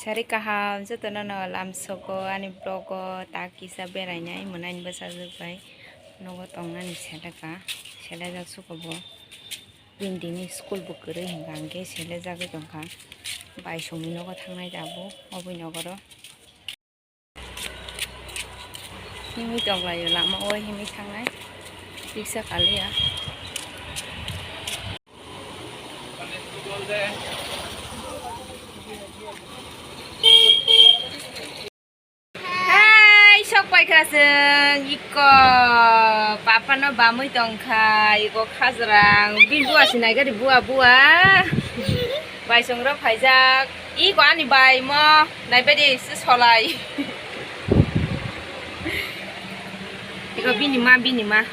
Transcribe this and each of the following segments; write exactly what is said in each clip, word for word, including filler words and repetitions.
Sari kaham jotono no lamsogo ani vlog o tak kisa berainai mwnai bwsajwk bai nogo tongnani seleka selejak suko bo bini school bo kwrwi hwnkha hwnkhe selejagwi tongkha bai songni nogo thangnai tabuk oboni nogoro. Himwi tonglaio lama o himwi thangnai riksa kaliya. Hai, sok paikha chwng iko papano bamwi tongkha iko khajrang bini bua sinai gari bua bua bai chwng rok phaijak. Iko ani bai mo naibaidi se solai. Iko bini ma, bini ma.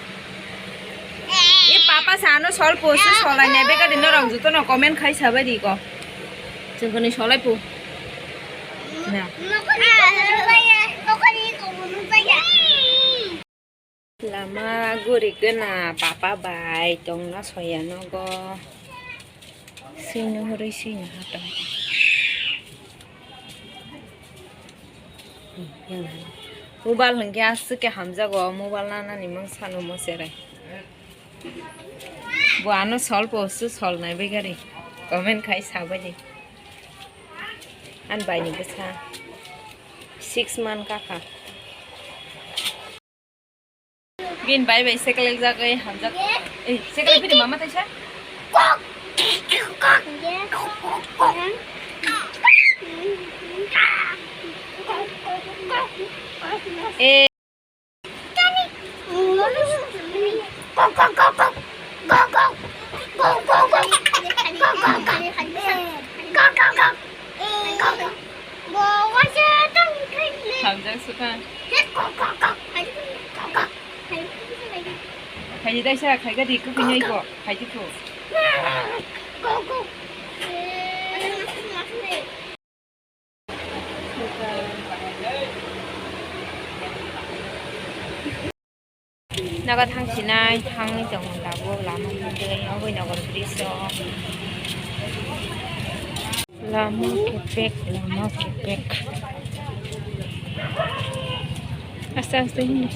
E papa sano sol po se solai nai bega di norok joto no comment khai sabai di iko. Chwng koni solai po. Na. Lama guri gana papa bai tongna soya nogo. Sino hurui sino hato. Mobile hwnkhe aswk khe hamjago, mobile nanani mung sano mo cherai. Bo ano sol po su sol nai bai gari. Comment khai sabai di. An bai ni bwsa six month kakha. Bin bai bai cycle jak oi hamjak. Eh, cycle pidi mama taisa. Eh. Hamjak suka. Khaidi daisa, khaiga di, kupi nyai ko, khaidi ko. Naga thang sinai, thangwi tongo tabuk lama hwnkhe, aboni nogo bridge o. Lama kepek, lama kepek. Aste aste hino.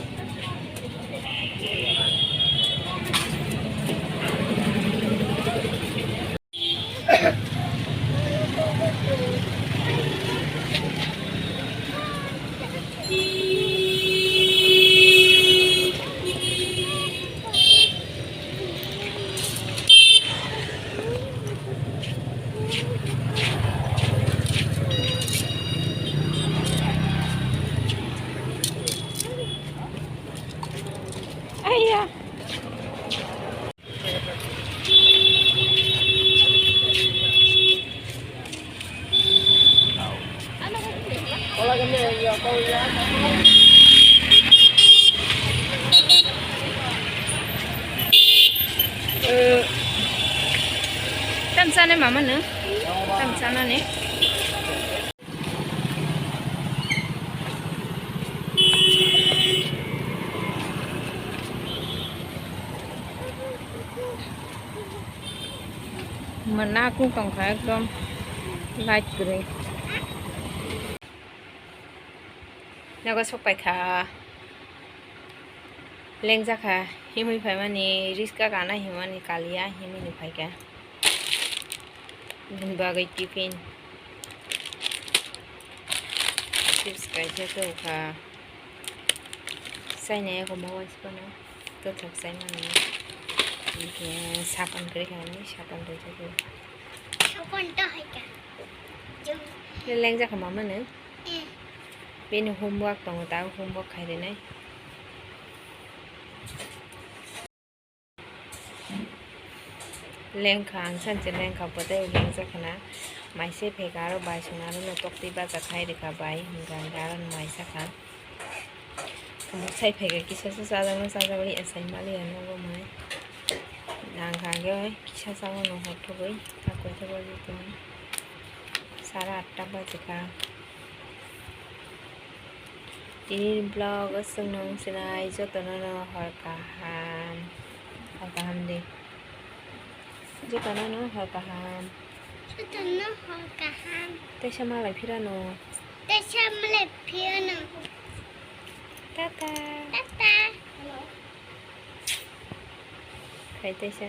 Aiya. Tam chana mama no? Tam chana ne? Mwnakung tongkha ekdom light kwrwi. Nogo sok paikha. Lengjakha himwi phaimani, riska gana himani kaliya himwi ni phaikha. Bini bagwi tiffin. Chips kaisa tongkha. Chainai eko ma wansukmano. Kwthwk chaimani. Hwnkhe sapan kwrwi kha, sapan rwjagwi. Sapan to hai kha. Lengjak kha mamano. Eh. Bini homework tongo, ta homework khai rinai. Lengkha, ang sanse lengkha, bwtwi lengjak khna. Maise pheka aro bai songna aro no toktwi bacha khai rikha bai, hwnkha hwnkhe aro no maisa kha. Omo sai pheka kisa se chajakno chajakli asai maliya nogo mai. Nang kha hwnkhe kisa chawano hor thogwi, ta koi thok bagwi tong. Sara atta baji kha. Tini vlog o chwng nung sinai jotono no hor kaham, hor kaham de. Jotono no hor kaham. Jotono hor kaham. Teisa malai phirano. Teisa malai phirano. Tata. Tata. Khai teisa.